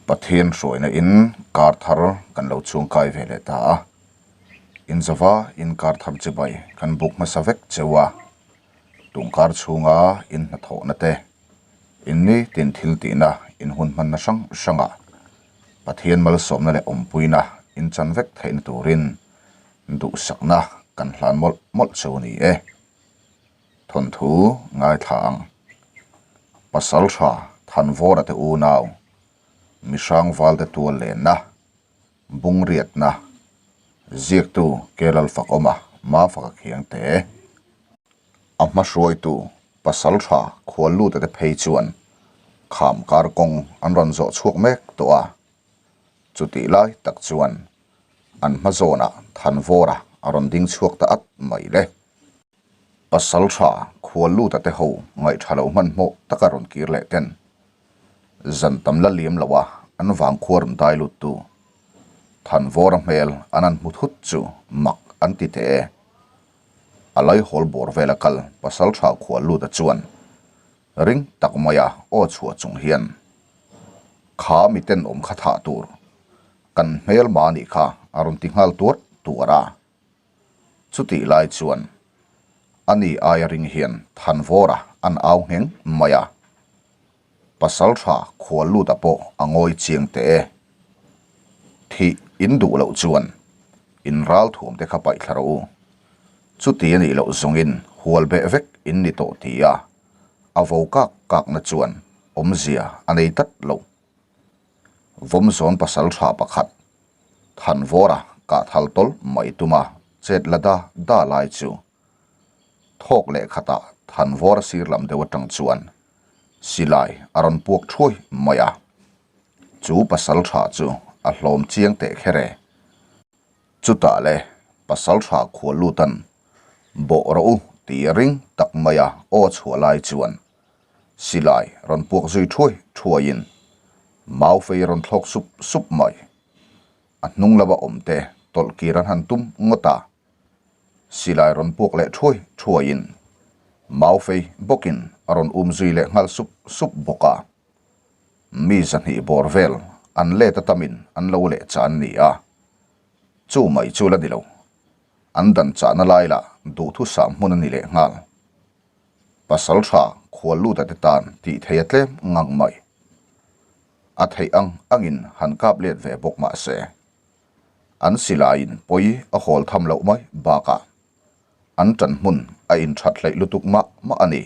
Pathian hruaina in kar thar kan lo chhungkai ve leh ta a, inzova in kar thar chibai kan buk hmasa vek cheu a, tungkar chhunga in hnathawhna te, in nitin thil tihna in hun hmanna hrang hrangah Pathian malsawmna leh awmpuina in chan vek theihna turin duhsakna kan hlan mawlh mawlh cheu a ni e. Thawnthu ngaithla ang. Pasal tha Thanvawra te unau, Mihrang Valte tual lenna, Bungriatna, Ziaktu Kelal Fakawma Mafaka Khiangte. A hma hruaitu Pasal tha Khualluta te phei chuan kham kar kawng an rawn zawh chhuak mek tawh a. Chutih lai tak chuan an hma zawnah Thanvawra a rawn ding chhuak ta at mai le. Pasal tha khual lut a te ho ngaih tha lo hmanhmawh taka rawn kir leh ten zan tam la liam lo a an vang khua rawn dai lut tu Thanvawra hmel an han hmu thut chu mak an ti teh e. A laihawl bawr vel a kal pasal tha khual lut a chuan ring tak mai a aw chhuah chung hian kha mi tenawm kha thah tur kan hmelma nih kha a rawn ti nghal tuar tuar a. Chutih lai chuan ani aia ring hian Thanvawra an au ngheng mai a, Pasaltha khual luta pawh a ngawi chiang teh e. Thih in duh loh chuan in ral thuam te kha paih thla rawh u. Chuti a nih loh zawngin hual beh vek in ni tawh ti a, a vo kak kakna chuan awmzia a nei tlat lo. Vawmzawn pasaltha pakhat Thanvawra kah thal tawlh mai tuma chet la da da lai chu thawk leh khatah Thanvawra sir lam deuh atang chuan silai a rawn puak thuai mai a, chu pasaltha chu a hlawm chiang teh kher e. Chutah le pasaltha khual lutan bawh rawh u tih ring tak maia aw chhuah lai chuan Silai rawn puak zui thuai thuaiin Maufei rawn thlawk sup sup mai. A hnung lama awmte tawlh kir an han tum ngawt a. Silai rawn puak leh thuai thuaiin Maufei bawkin a rawn um zui leh nghal sup sup bawk a. Mi zahnih bawr vel an let atamin an lo leh chah an ni a. Chu mai chu la ni lo. An dan chahna lai lah duhthusam hmun a ni leh nghal. Pasal tha khual lut a te tan tih thei a tlem ngang mai. A theih ang angin han kap let ve bawk mah se, an silaiin pawi a hawl tham loh mai bakah an tan hmun a inthat hleih lutuk mah mah a ni.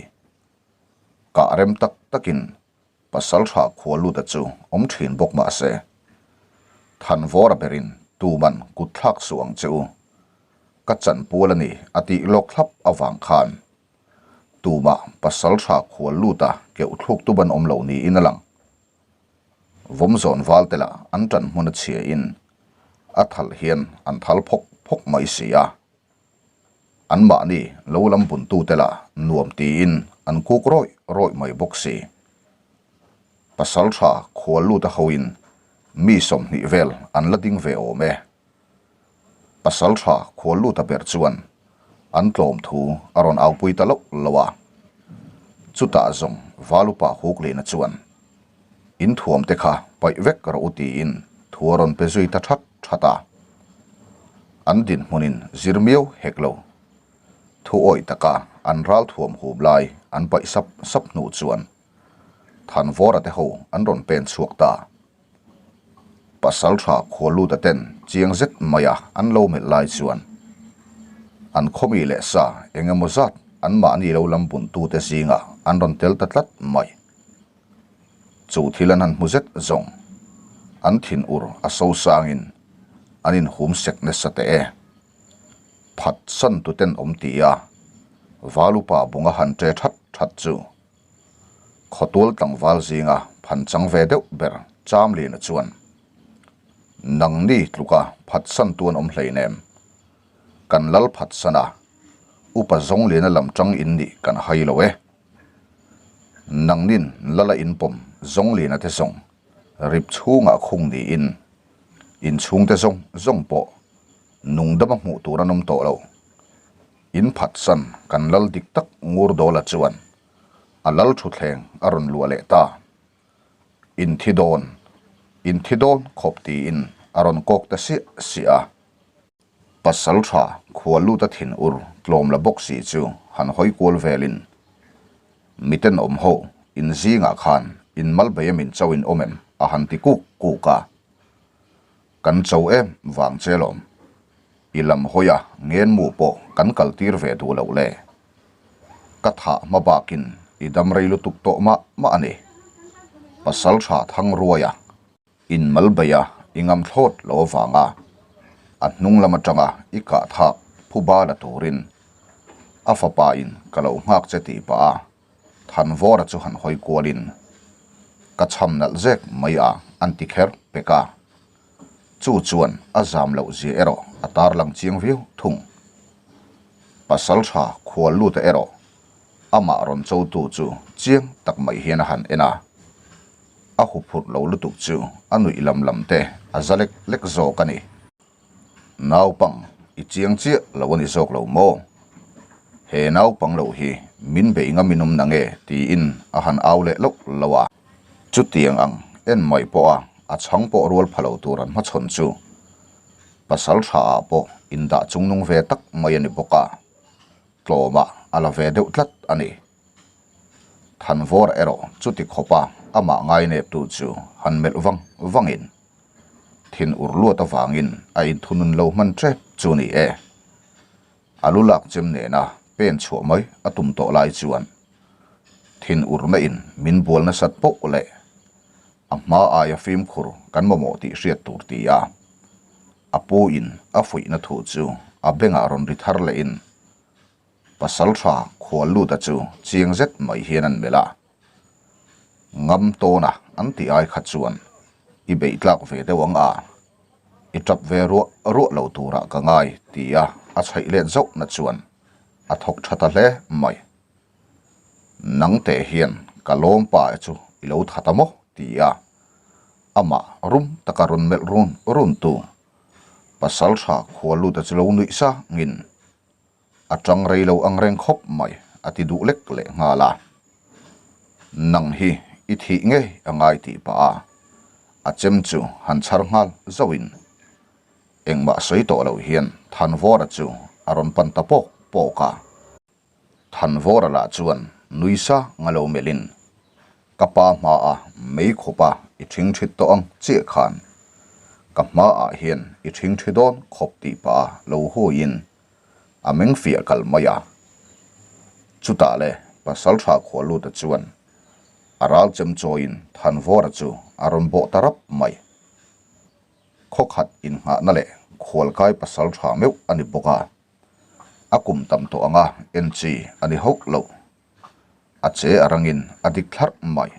Kah rem tak takin Pasal tha khual lut a chu awm thin bawk mah se, Thanvawra berin tuman kut thlak suh ang che u. Ka chanpual a ni a tih lawk thlap avang khan tumah pasal tha khual lut a keuh thluk tum an awm lo niin a lang. Vawmzawn val te lah an tan hmun a chhia in a thal hian an thal phawk phawk mai si a. Anmahni lo lam buntute lah nuam tiin an kuk rawih rawih mai bawk si. Pasaltha khual lut a hoin mi 20 vel an la ding ve awm e. Pasaltha khual lut a ber chuan an tlawm thu a rawn aupui ta loh loh a. Chutah zawng Valupa Huklina chuan In thuam te kha paih vek rawh u tiin thu a rawn pe zui ta that that a. An dinhmunin zir miau hek lo. Thu awih taka an ral thuam hup lai an paih sap sap hnu chuan Thanvawra te ho an rawn pen chhuak ta. Pasaltha Khualuta ten chiang zet maia an lo melh lai chuan an khawmi leh sa eng emaw zat anmahni lo lam buntute zingah an rawn tel ta tlat mai. Chu thil an han hmu zet zawng an thin ur a so sangin an inhum sek nasa teh e. Phat san tuten awm ti a, Valupa bunga han ṭe that that chu khawtual tlangval zinga phan chang ve deuh ber Chamliana chuan, Nangni tluka phat san tu an awm hleinem, kan lal phat san a, upa Zawngliana lam ṭang in nih kan hai lo e. Nangnin lala inpawm Zawngliana te zawng rip chhungah khung niin inchhungte zawng zawng pawh nungdama hmuh tur an awm tawh lo. In phatsan kan lal dik tak Ngurdawla chuan a lal thutthleng a rawn luah leh ta. In thi dawn. In thi dawn khawp tiin a rawn kawk ta siah siah a. Pasal tha khual lut a thin ur tlawm la bawk si chu han hawi kual velin miten awm ho in zingah khan in mal bei a min cho in awm em a han ti kuk kuk a. Kan cho em vang che lawm. I lam hawi a ngen mu pawh kan kal tir ve duh loh le. Ka thah hma bakin i dam rei lutuk tawh mah mah a ni. Pasal tha thang ruai a. In mal bei a, i ngam thlawt lo avanga a hnung lam atanga i kah thak phuba la turin a fapa in ka lo nghak che tih pah a Thanvawra chu han hawi kualin ka cham nalh zek mai a an ti kher pek a, chu chuan a zam loh zia erawh a tarlang chiang viau thung. Pasal tha khual luta erawh amah rawn chotu chu chiang tak mai hian a han en a. A huphurh lo lutuk chu a nuih lam lam te a za lek lek zawk a ni. Naupang i chiang chiah lo a ni zawk lo maw? He naupang lo hi min bei ngam in awm na nge tiin a han au leh loh lo a. Chutiang ang en mai pawha a chhang pawh rual pha lo tur an hmachhawn chu pasal tha ah pawh indah chungnung ve tak mai a ni bawk a, tlawmah a la ve deuh tlat a ni. Thanvawr erawh chuti khawpa amah ngaineptu chu han melh vang vangin thin ur luat avangin a inthunun lo hman tep chu ni e. A lu lak chem nena pen chhuah mai a tum tawh lai chuan thin urna in min bual nasat poh leh a hma aia fimkhur kan mamawh tih hriat tur ti a a pu in a fuihna thu chu a bengah rawn ri thar lehin Pasal tha khual luta chu chiang zet mai hian an melh a, Ngam tawna an tih ai kha chuan i beih tlak ve deuh ang a, i tap ve ruah ruah lo turah ka ngai tia a chhaih let zauhna chuan a thawk tha ta hle mai. Nang teh hian ka lawm pa chu i lo tha ta maw tia amah rum taka rawn melh run run tu pasal tha khual luta chu lo nuih sangin A tang rei lo ang reng khawp mai, a ti duh lek leh nghal a. Nang hi i thih ngei a ngai tih pah a, a chem chu han chhar nghal zauhin engmah sawi tawh loh hian Thanvawra chu a rawn pan ta pawk pawk a. Thanvawra lah chuan nui sang a lo melhin Ka pa hmaah mei khawpa i ṭhing ṭhit tawh ang chiah khan ka hmaah hian i ṭhing ṭhi dawn khawp tih pah a lo huiin a meng fiah kal mai a. Chutah le Pasalṭha Khualuta chuan a ral chem chawiin Thanvawra chu a rawn bawh ta rap mai. Khawkhat innghahna leh khualkai Pasalṭha meuh a ni bawk a, a kum tam tawh anga en chi a ni hauh lo. A che a rangin a dik thlarh mai.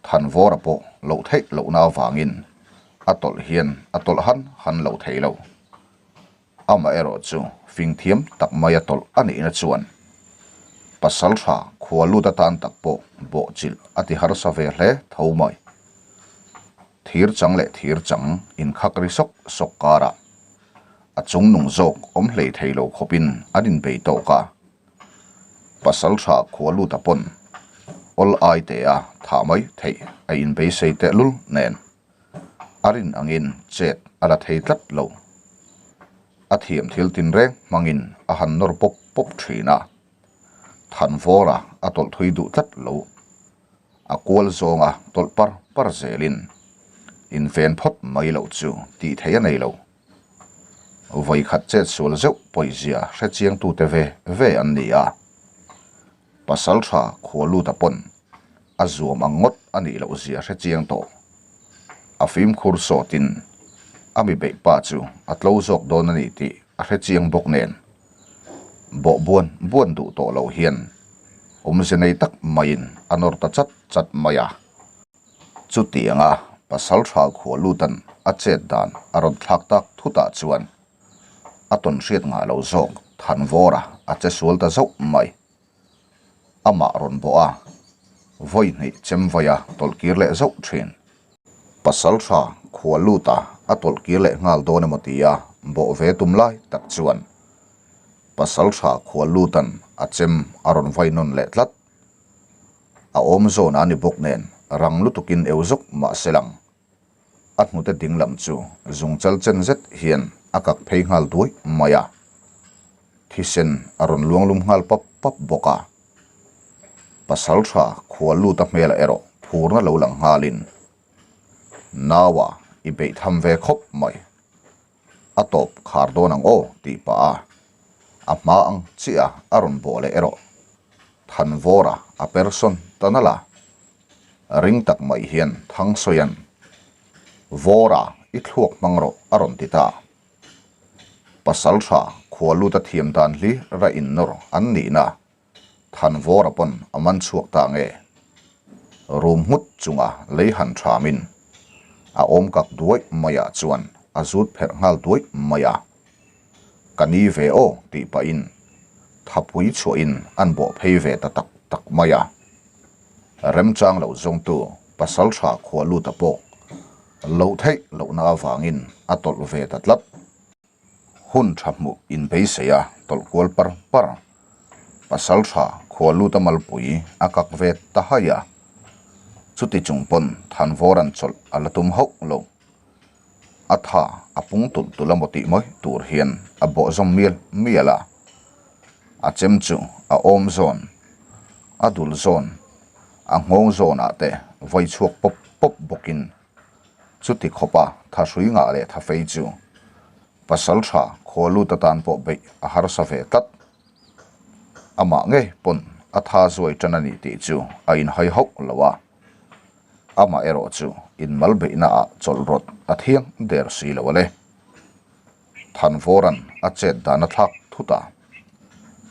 Thanvawra pawh loh theih lohna avangin a tawlh hian a tawlh han han lo thei lo. Amaherawh chu fing thiam tak mai a tawlh a nihna chuan pasal tha khua lut atan tak pawh bawhchilh a ti harsa ve hle tho mai. Thir chang leh thir chang inkhak ri sawk sawk karah a chungnung zawk awm hlei thei lo khawpin an inbei tawk a. Pasal tha khua lut a pawn awl ai te a thah mai theih a inbeisei tehlul nen a rin angin chet a la thei tlat lo. A thiam thil tinreng hmangin a han nawr pawp pawp thin a, Thanvawra a tawlh thui duh tlat lo. A kual zawnga tawlh par par zelin inven phawt mai loh chu tih theih a nei lo. Vawikhat chet sual zeuh pawizia hre chiangtute ve ve an ni a. Pasal tha khua lut a pawn a zuam ang ngawt a nih loh zia hre chiang tawh. A fimkhur sawtin a mi beih pa chu a tlo zawk dawn a ni tih a hre chiang bawk nen bawh buan buan duh tawh lo hian awmze nei tak maiin a nawr ta chat chat mai a. Chutianga pasal tha khua lutan a chet dan a rawn thlak tak thutah chuan a tawn hriat ngah lo zawk Thanvawra a che sual ta zauh mai. Amah rawn bawh a, vawi hnih chem vaia tawlh kir leh zauh thin. Pasal tha khua luta a tawlh kir leh nghal dawn emaw tia bawh ve tum lai tak chuan pasal tha khua lutan a chem a rawn vai nawn leh tlat. A awm zawn a ni bawk nen rang lutukin eu zawk mah se lang. A hnute dinglam chu zungchal chen zet hian a kak phei nghal duai mai a. Thisen a rawn luang lum nghal pap pap bawk a. Pasal tha khual lut a hmelah erawh phurna lo lang nghalin, Naua i beih tham ve khawp mai. A tawp khar dawn ang aw tih pah a, a hma ang chiah a rawn bawh leh erawh Thanvawra a person ta nalh a. Ring tak mai hian Thangsawia'n, Vawra i thluak hmang rawh a rawn ti ta. Pasal tha khua lut a thiam dan hli ra innawr an nihna Thanvawra pawn a man chhuak ta nge? Rum nghut chunga lei han thamin a awm kak duai maiah chuan a zut pherh nghal duai mai a. Ka ni ve aw tih pahin thapui chhuahin an bawh phei ve ta tak tak mai a. Remchang lo zawngtu pasal tha khua luta pawh loh theih lohna avangin a tawlh ve ta tlat. Hun tha hmuh inbeisei a tawlh kual par par. Pasal tha khua lut a malpui a kak ve ta haih a. Chuti chung pawn Thanvawra'n chawlh a la tum hauh lo. A tha a pung tulh tulh a maw tih mai tur hian a bawh zawm mial mial a. A chem chu a awm zawn, a dul zawn, a nghawng zawnah te vawi chhuak pawp pawp bawkin Chuti khawpa thahrui ngah leh thafei chu pasal tha khaw lut atan pawh beih a harsa ve tlat. Amah ngei pawn a tha zuai tan a ni tih chu a inhai hauh lo a. Amah erawh chu inmal beihna ah chawlh rawt a thiang der si lo a le. Thanvawra'n a chet dan a thlak thut a.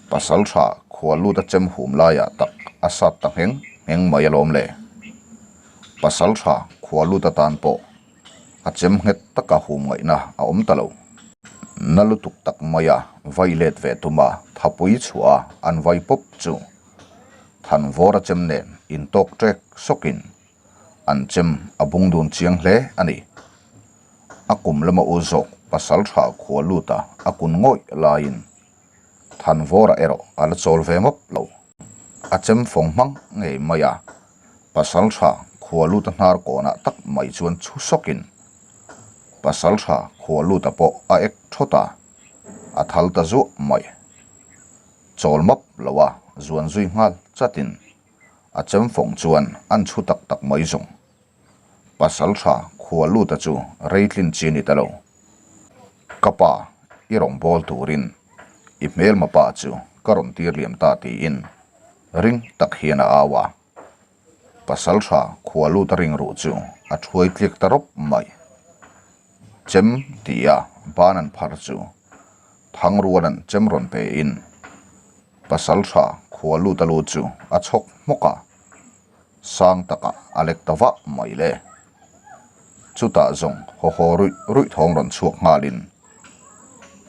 Pasal tha khua lut a chem hum laiah tak a sat ta ngheng ngheng mai alawm le. Pasal tha khua lut atan pawh a chem nghet taka hum ngaihna a awm ta lo. Na lutuk tak maia vai let ve tuma thapui chhuah a an vai pawp chu Thanvawra chem nen intawk ṭek sawkin an chem a bung dun chiang hle a ni. A kum lama u zawk pasal tha khua lut a, a kun ngawih laiin Thanvawra erawh a la chawl ve mawp lo. A chem fawng hmang ngei mai a, pasal tha khua lut a hnar kawnah tak mai chuan chhu sawkin pasal tha khua lut a pawh a ek thawt a, a thal ta zuah mai. Chawl mawp lo a, zuan zui nghal chatin a chem fawng chuan an chhu tak tak mai zawng. Pasal tha khua luta chu reitlin chi ni ta lo. Ka pa, i rawn bawl turin i hmelma pa chu ka rawn tir liam ta tiin ring tak hian a au a. Pasal tha khua luta ring ruh chu a thuai tliak ta rawp mai. Chem tia ban an phar chu Thangruala'n chem rawn pein Pasal tha khua luta lu chu a chhawk hmawk a. Sang takah a lek ta vah mai le. Chutah zawng haw haw ruih ruih thawng rawn chhuak nghalin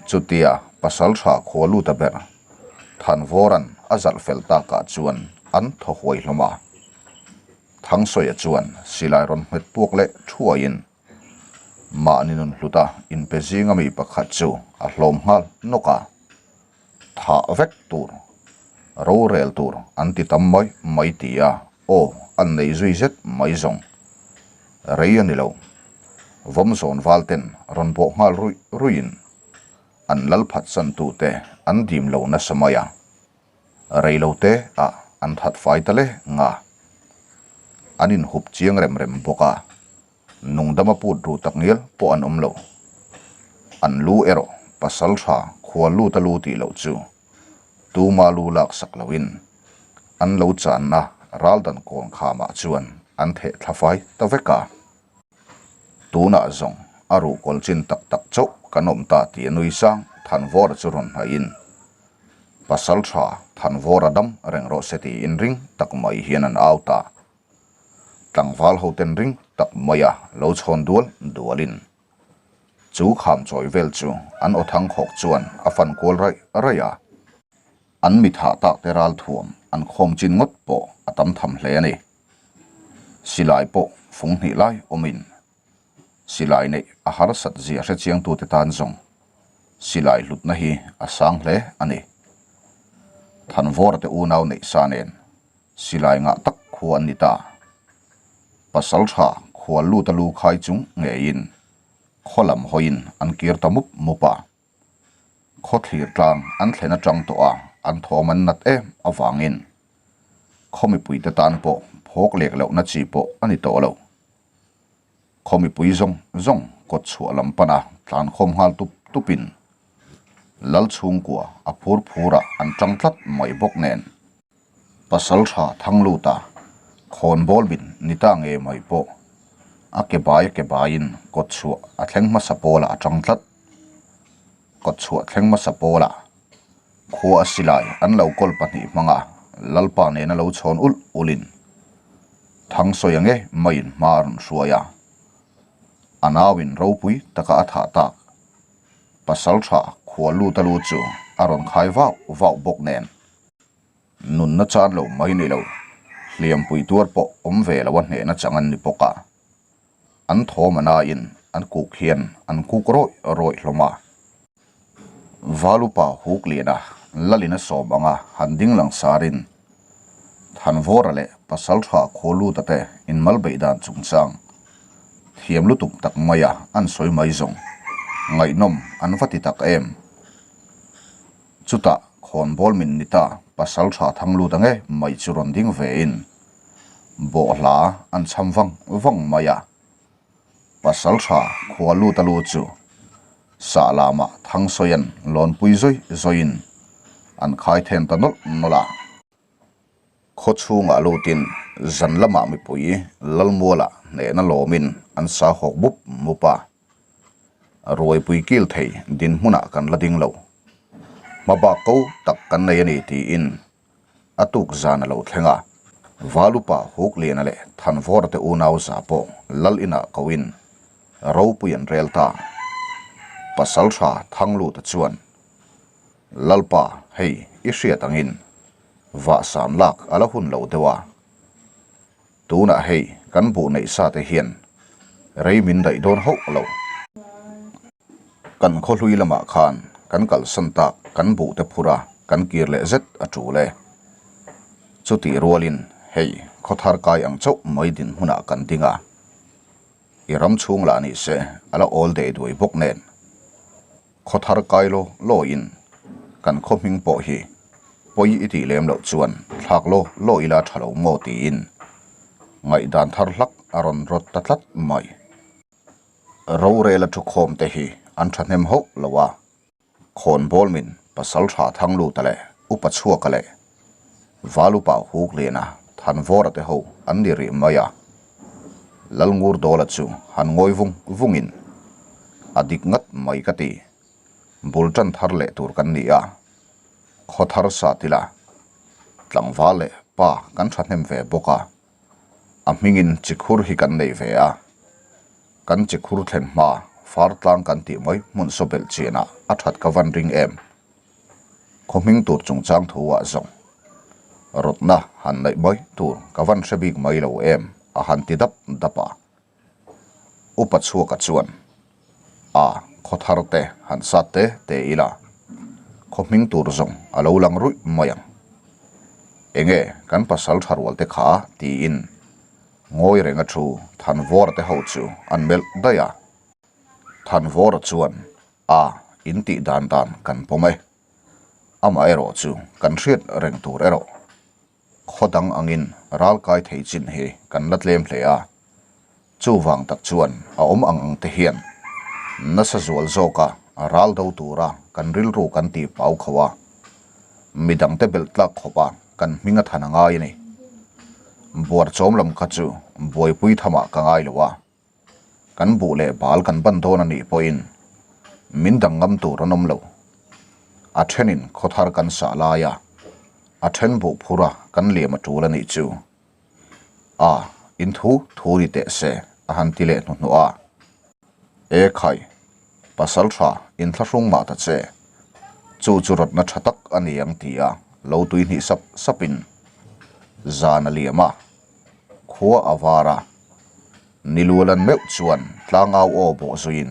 chutia pasal tha khua luta ber Thanvawra'n a zalh fel takah chuan an thaw huai hlawm a. Thangsawiah chuan silai rawn hmet puak leh thuaiin mahni nun hluta inpe zinga mi pakhat chu a hlawm nghal nawk a. Thah vek tur, rorel tur an ti tam mai mai ti a, aw an nei zui zet mai zawng. Rei a ni lo. Vawmzawn val ten rawn bawh nghal ruih ruihin an lal phatsan tute an dim lo nasa mai a. Rei lo te ah an that fai ta le nga. An inhup chiang rem rem bawk a. Nungdama put ru tak ngial pawh an awm lo. An lu erawh pasal tha khua lut a lu tih loh chu tuma lu lak sak loin an lo channa raldan kawn khamah chuan an theh thla fai ta vek a. Tunah zawng a ruhkawl chin tak tak chauh kan awm ta tih a nui sang Thanvawra chu rawn hnaihin pasal tha Thanvawra dam reng rawh se tiin ring tak mai hian an au ta. Tlangval hoten ring tak maia lo chhawn dual dualin chu kham chawi vel chu an aw thang khawk chuan a fan kual raih raih a. An mi thah tak te ral thuam an khawm chin ngawt pawh a tam tham hle a ni. Silai pawh fung hnih lai awmin silai neih a harsat zia hrechiangtute tan zawng silai hlutna hi a sang hle a ni. Thanvawra te unau neih sa nen Silai ngah tak khu an ni ta. Pasal tha Khual lut a lu khai chung ngeiin khaw lam hawiin an kir ta mup mup a. Khaw thlir tlang an thlen atang tawh a an thawm an nat em avangin khaw mipuite tan pawh phawk lek lohna chi pawh a ni tawh lo. Khaw mipui zawng zawng kawt chhuah lam pana tlan khawm nghal tup tupin Lal chhungkua a phur phurah an tang tlat mai bawk nen. Pasal tha thang lut a, khawn bawl min ni ta nge mai pawh a ke bai a ke baiin kawt chhuah a thleng hmasa pawlah a tang tlat. Kawt chhuah thleng hmasa pawlah khua a silai an lo kawl pahnih hmanga Lalpa nena lo chhawn ulh ulhin Thangsawi ange maiin hma a rawn hruai a, a nauin ropui taka a thah tak. Pasal tha khua lut a lut chu a rawn khai vau vau bawk nen. Nunna chan lo mai ni lo, hliampui tuar pawh awm ve lo a hnehna chang an ni bawk a. An thawm a nain an kuk hian an kuk rawih rawih hlawm a. Valupa huk liana Lalin a sawm anga han ding lang sarin Thanvawra leh Pasaltha Khawluta te inmal beih dan chungchang thiam lutuk tak maia an sawi mai zawng ngaihnawm an va ti tak em. Chutah khawnbawl min ni ta Pasaltha Thangluta nge mai chu rawn ding vein bawhhla an cham vang vang mai a. Pasaltha Khualuta lu chu sah lamah Thangsawian lawnpui zawi zawiin an khai then ta nawlh nawlh a. Khaw chhungah lutin zan lamah mipui Lalmualah hnehna lawmin an sa hawk mup mup a. Ruaipui kil thei dinhmunah kan la ding lo. Hmabak ko tak kan nei a ni tiin a tuk zan a lo thleng a. Valupa Hukliana leh Thanvawra te unau za pawh Lal inah koin ropui an rel ta. Pasaltha Thangluta chuan Lalpa hei i hriat angin vahsan lak a la hun lo deuh a. Tunah hei kan buh neih sa te hian rei min daih dawn hauh lo. Kan khawhlui lamah khan kan kalsan tak kan buh te phur a, kan kir leh zet a tul e. Chutih rualin hei khawthar kai ang chauh mai dinhmunah kan ding a, i ram chhung lah ni se a la awl deh duai bawk nen. Khawthar kai law lawiin kan khaw hming pawh hi pawi i tih lem loh chuan thlak law law ila tha lo maw tiin ngaihdan thar hlak a rawn rawt ta tlat mai. Rorela thukhawm te hi an thahnem hauh lo a, khawnbawl min pasal tha Thangluta leh Upa Chhuaka leh Valupa Hukliana Thanvawra te ho an ni rih mai a. Lalngurdawla chu han ngawi vung vungin a dik ngat mai ka ti. Bul tan thar leh tur kan ni a, khaw thar sa tila tlangval leh pa kan thahnem ve bawk a. A hmingin chikhur hi kan nei ve a, kan chikhur thlen hma far tlang kan tih mai hmun saw belh chianah a that ka van ring em. Khaw hming tur chungchang thu ah zawng rawtna han neih mai tur ka van hre bik mai lo em a han ti dap dap a. Upa chhuaka chuan, A, khaw thar te han sat te te ila, khaw hming tur zawng a lo lang ruih mai ang. Enge kan pasal tha rual te kha tiin ngawi renga thu Thanvawra te ho chu an melh daih a. Thanvawra chuan, A, in tih dan dan kan pawm e. Amaherawh chu kan hriat reng tur erawh. Khaw dang angin ral kai thei chin hi kan la tlem hle a, chuvang tak chuan a awm ang ang te hian nasa zual zawka ral do tura kan rilru kan tih pau kho a, midangte belh tlak khawpa kan hming a than a ngai a ni. Buarchawm lam kha chu buaipui thamah ka ngai lo a. Kan buh leh bal kan ban dawn a nih pawhin min dang ngam tur an awm lo. A thenin khawthar kan sah lai a, a then buh phur a kan liam a tul a nih chu. A, in thu thu ni teh se a han ti leh hnuhnawh a. E khai, pasal tha inthlahrung mah ta che. Chu chu rawtna tha tak a ni ang ti a lo tui hnih sap sapin zan a liam a. Khua a var a, Nilualan meuh chuan tlangau aw bawh zuiin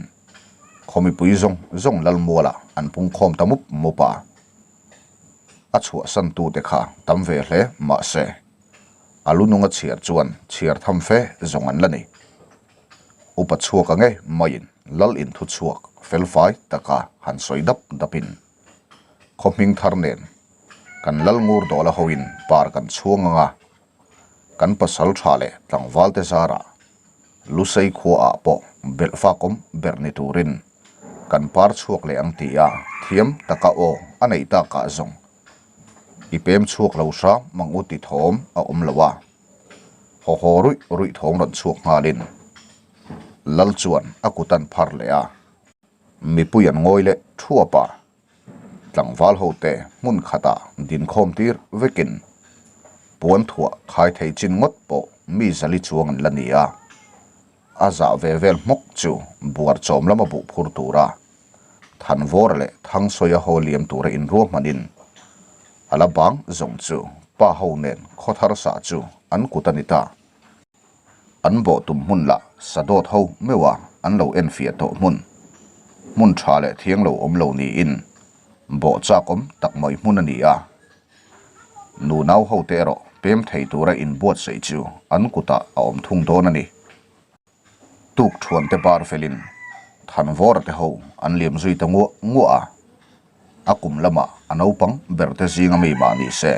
khaw mipui zawng zawng Lalmualah an pungkhawm ta mup mup a. A chhuahsan tute kha tam ve hle mahse a lu nunga chhiar chuan chhiar tham fe zawng an la ni. Upa chhuak ang e maiin Lal in thu chhuak felfai taka han sawi dap dapin khaw hming thar nen kan Lal ngur dawla hoin par kan chhuang ang a, kan pasal tha leh tlangval te zarah Lusei khua ah pawh belh fakawm ber ni turin kan par chhuak leh ang ti a thiam taka aw a neih takah zawng i pem chhuak lo hram mang u ti thawm a awm lo a. Haw haw ruih ruih thawm rawn chhuak nghalin Lal chuan a kut an phar leh a, mipui an ngawi leh thuap a, tlangval hote hmun khatah dinkhawm tir vekin puan thuah khai thei chin ngawt pawh mi zali chuang an la ni a, a zah ve vel hmawk chu buar chawm lama buh phur tura Thanvawra leh Thangsawi a haw liam tura inruahmanin a la bang zawng chu pa ho nen khawthar sah chu an kut a ni ta. An bawh tum hmun lah sadawt ho meuh a an lo enfiah tawh hmun, hmun tha leh thiang lo awm lo niin bawh chak awm tak mai hmun a ni a. Nunau hote erawh pem thei tura inbuatsaih chu an kutah a awm thung dawn a ni. Tuk thuan te bar felin Thanvawra te ho an liam zui ta nguah nguah a, a kum lamah a naupang ber te zinga mi mah ni se,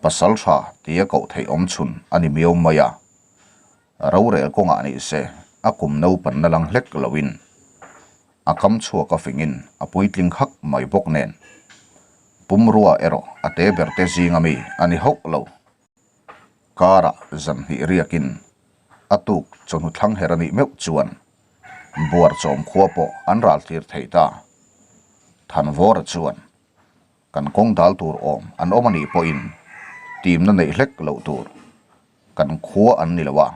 pasal tha tia koh theih awm chhun a ni miau mai a, rorel kawngah ni se a kum naupan na lang hlek loin a kam chhuak a fingin a puitling hak mai bawk nen pumrua erawh a te ber te zinga mi a ni hauh lo. Karah zan hnih riakin a tuk chawhnu thlang her a nih meuh chuan buar chawm khua pawh an ral thlir thei ta. Thanvawra chuan kan kawng dal tur awm an awm a nih pawhin timna neih hlek loh tur kan khua an ni lo a,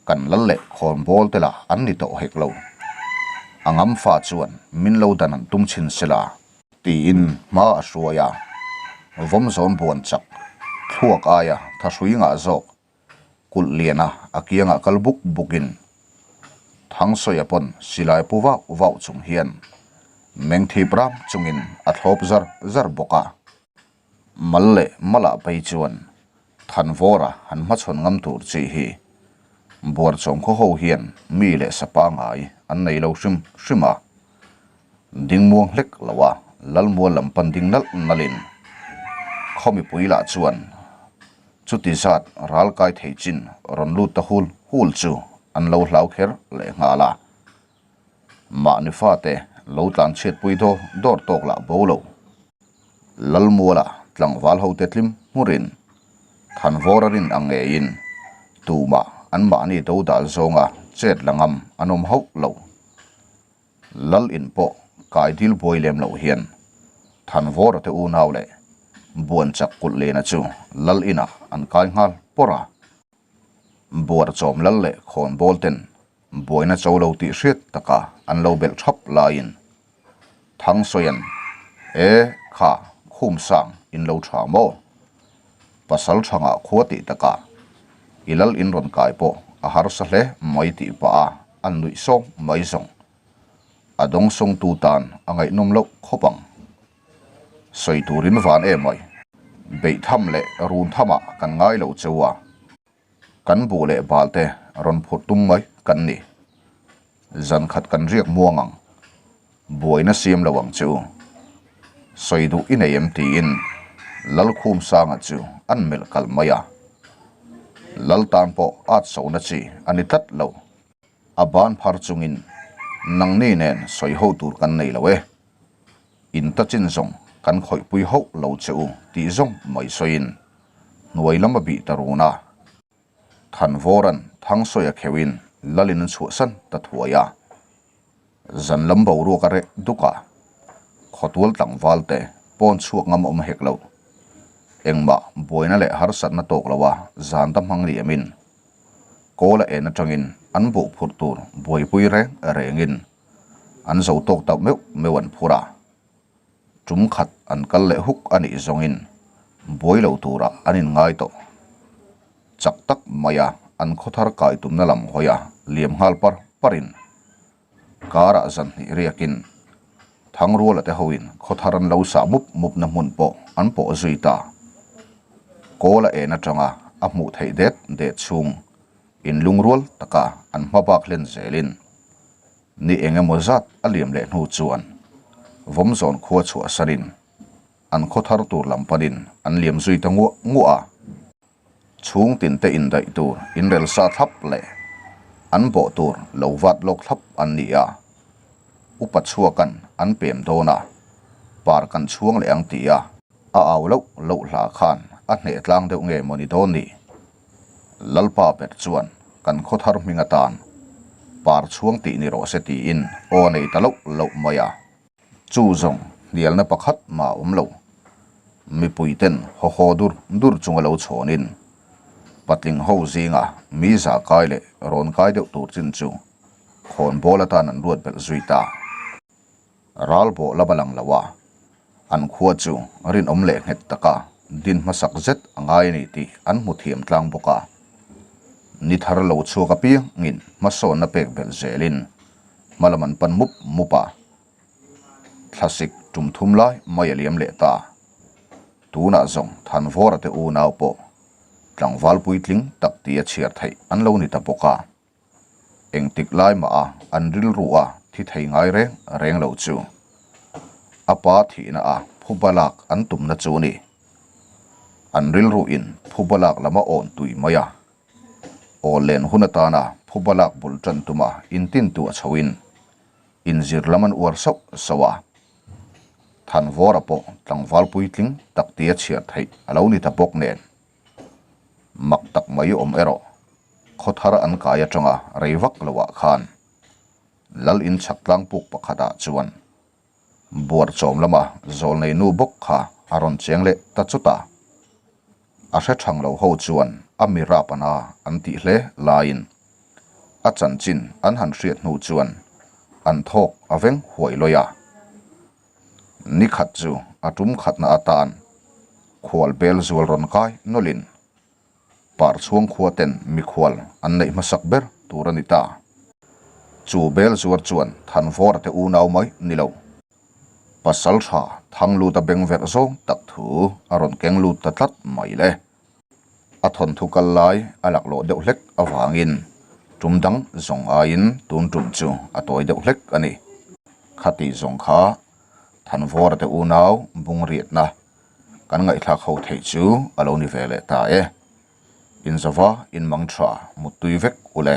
kan lal leh khawnbawl te lah an ni tawh hek lo. A ngam fa chuan min lo dan an tum chhin sela. Tiin hma a hruai a, vawmzawn buan chak thluak aia thahrui ngah zawk kulh liana a kiangah kal buk bukin Thangsawi a pawn silai pu vauh vauh chung hian mengthip ram chungin a thlawp zar zar bawk a. Mal leh malah phei chuan Thanvawra han hmachhawn ngam tur chi hi Buarchawm khaw ho hian mi leh sa pangai an nei lo hrim hrim a. Ding muang hlek lo a, Lalmual lam pan ding nalh nalhin khaw mipui lah chuan chuti zat ral kai thei chin rawn lut ta hul hul chu an lo hlau kher leh nghal a. Mahni fate lo tlan chhiatpui dawr dawr tawk lah bo lo. Lalmuala tlangval hote tlim hmurin Thanvawra rin ang ngeiin tumah anmahni dodal zawnga chet la ngam an awm hauh lo. Lal in pawh kai dil buai lem loh hian Thanvawra te unau leh Buanchak kulh lena chu Lal inah an kai nghal pawrh a. Buarchawm lal leh khawnbawl ten buaina cho lo tih hriat taka an lo belh thap laiin Thangsawia'n, E, kha, khum sang in lo tha maw? Pasal thangah khua tih takah i lal in rawn kai pawh a harsa hle mai tih pah a an nuih sawng mai zawng. A dawng sawngtu tan a ngaihnawm loh khawp ang. Sawi turin van em mai. Beihtham leh runthamah kan ngai lo cheu a. Kan buh leh bal te rawn phurh tum mai kan ni. Zan khat kan riak muang ang. Buaina siam lo ang chu. Sawi duh i nei em tiin Lalkhum Sanga chu an melh kal mai a. Lal tan pawh at sona chi a ni tlat lo. A ban phar chungin nangni nen sawi ho tur kan nei lo e. In ta chin zawng kan khawihpui hauh lo che u tih zawng mai sawiin hnuai lam a bih ta run a. Thanvawra'n Thangsawi a kheuhin Lalin an chhuahsan ta thuai a. Zan lam boruak a reh duk a, khawtual tlangval te pawn chhuak ngam awm hek lo. Engmah buaina leh harsatna tawk lo a zan ta hmang liamin kawl a en atangin an buh phurh tur buaipui reng rengin an zo tawk ta meuh meuh an phur a. Tum khat an kal leh huk a nih zawngin buai lo turah an inngai tawh. Chak tak maia an khawthar kai tumna lam hawi a liam nghal par parin karah zan hnih riakin Thangruala te hoin khawthar an lo sah mup mupna hmun pawh an pawh zui ta. Kawl a en atanga a hmuh theih det det chhung. Inlungrual taka an hmabak hlen zelin ni eng emaw zat a liam leh hnu chuan Vawmzawn khua chhuahsanin an khaw thar tur lam panin an liam zui ta nguah nguah a. Chhung tinte indaih tur inrel sa thlap leh an bawh tur lo vat lawk thlap an ni a. Upa chhuakan an pem dawn a, par kan chhuang leh ang ti a, a au loh loh hla khan a hneh tlang deuh nge maw ni dawn ni? Lalpa ber chuan kan khaw thar hming atan par chhuang tih ni rawh se tiin aw a nei ta loh loh mai a. Chu zawng hnialna pakhat mah a awm lo. Mipuiten haw haw dur dur chunga lo chhawnin patling ho zinga mi zah kai leh rawn kai deuh tur chin chu khawnbawl atan an ruat belh zui ta. Ral bawh lama lang lo a, an khua chu rinawm leh nghet taka din hmasak zet a ngai a ni tih an hmu thiam tlang bawk a. Ni thar lo chhuak apiangin hmasawnna pek belh zelin hmalam an pan mup mup a. Thlasik tum thum lai mai a liam leh ta. Tunah zawng Thanvawra te unau pawh tlangval puitling tak tia chhiar theih an lo ni ta bawk a. Engtik lai mah a an rilru a thi thei ngai reng reng lo chu a pa thihna a phuba lak an tumna chu a ni. An rilru in phuba lak lam a awn tui mai a. Aw len hun atana phuba lak bul tan tuma intintu a chhoin inzir lam an uar sauh sauh a. Thanvawra pawh tlangval puitling tak tia chhiar theih a lo ni ta bawk nen. Mak tak mai awm erawh khaw thar an kai atanga rei vak lo ah khan Lal in chhak tlang puk pakhat ah chuan buar chawm lama zawl nei nu bawk kha a rawn cheng leh ta chut a. A hre thang lo ho chuan a mi rap ana an tih hle laiin a chanchin an han hriat hnu chuan an thawk a veng huai lawih a. Ni khat chu a tum khatna atan khual bel zual rawn kai nawlhin Parchhuang khua ten mikhual an neih hmasak ber tur a ni ta. Chu bel zuar chuan Thanvawra te unau mai ni lo. Pasal tha Thangluta beng verh zawng tak thu a rawn keng lut ta tlat mai le. A thawnthu kal lai a laklawh deuh hlek avangin tum dang zawng aiin tun tum chu a tawi deuh hlek a ni. Khati zawng kha Thanvawra te unau bungriatna kan ngaihthlak ho theih chu a lo ni ve leh ta e. Inzova inmang tha muttui vek u le.